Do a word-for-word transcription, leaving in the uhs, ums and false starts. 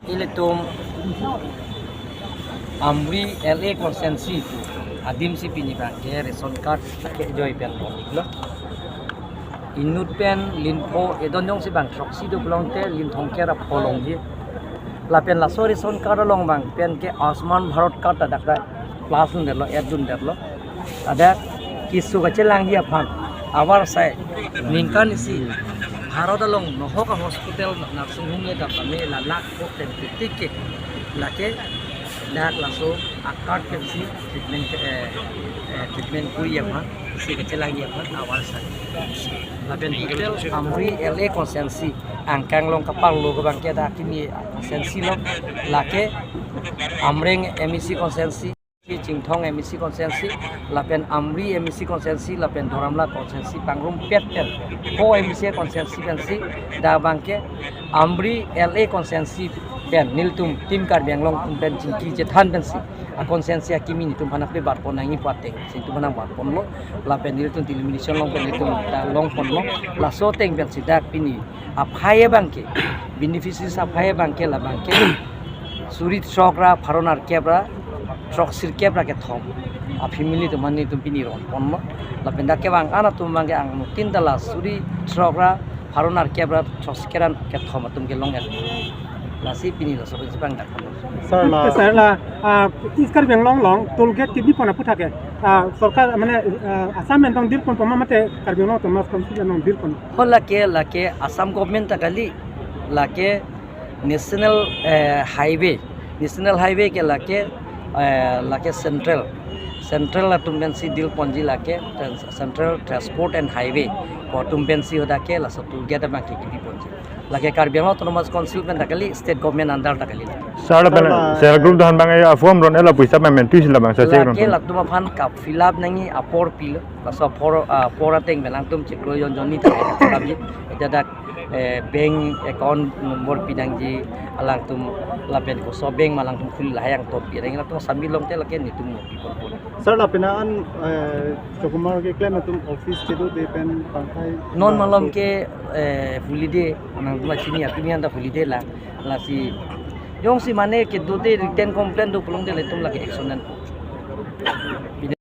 Ilitum Amri L A constituency adim si pini abang ke ration card ke join pen lo. Inut pen lin pho edon jongsi bang throksi do pulote lin thomkep ra pho longji. Lapen laso ration card along abang pen ke Ayushman Bharat card ta dak ta plus dundetlo, add dundetlo. Ladak keso kachelangji aphan avarsai ningkan isi Bharat along nohok a hospital nursing home le ta pame la lakh kok pen titik ke lake dak laso a card pensi treatment, eh, eh, treatment kuri aphan, keso kachelangji aphan avarsai. Lapen total Amri L A constituency angkang along kaparlo ke abang ke dak kimi constituency lo, lake Amreng M A C constituency, Chinthong M A C constituency, lapen Amri M A C constituency, lapen Doramla constituency pangrumpet pen, pho M A C constituency pensi dak abang ke Amri L A constituency pen nelitum Team Karbi Anglong atum pen chingki chethan pensi a constituency akimi nelitum aphan nangpi bar pon nangji pu ateng si nelitum aphan nang bar ponlo. Lapen nelitum delimitation along pen nelitum ta long ponlo. Laso ateng pensi dak pini aphai abang ke, beneficiaries aphai abang ke, la abang ke suri throk ra pharo nerkep ra throksi kep ra kethom a family atum aphan nelitum pini ron ponlo. Lapen dak kevang an atum abang ke angnung tin ta la suri throk ra pharo nerkep ra throksi kep ra kethom atum ke long-et. Lasi pini laso pensi abang dak. Sir, la Sir, la, ah, East Karbi Anglong along toll gate kebi pon aphuthak ke, ah, sorkar mane, ah, Assam pen tong dil ponpo ma mate Karbi Anglong Autonomous Council pen tong dil pon? Oh, lake, lake Assam government ta kali, lake National, eh, Highway, National Highway ke lake, eh, lake Central, Central atum pensi dil ponji, lake Trans-, Central Transport and Highway pu atum pensi hadak ke laso toll gate abang ke kebi ponji. Lake Karbi Anglong Autonomous Council pen ta kali, state government under ta kali. Sir, lapen Sir, la self group do-an abang a form ron, ela poisa payment tusi la abang sa check ron. Lake latum aphan ka fill up nangji apor pilo. Laso apor, ah, apor ateng pen alangtum chiklo jon jon ni ta fill up ji. Ita dak, eh, bank account number pi nangji alangtum, lapen koso bank ma alangtum khuli lahai angton pi nangji, latum sami longte lake nelitum mo pi ponpo. Sir, lapen an, eh, Chokumar keklem atum office kedo de pen pangthai non ba malom so ke, eh, holiday, nangtum chini atum an ta holiday lang, lasi jongsi mane kedo de written complaint do pulote latum lake action nangpo.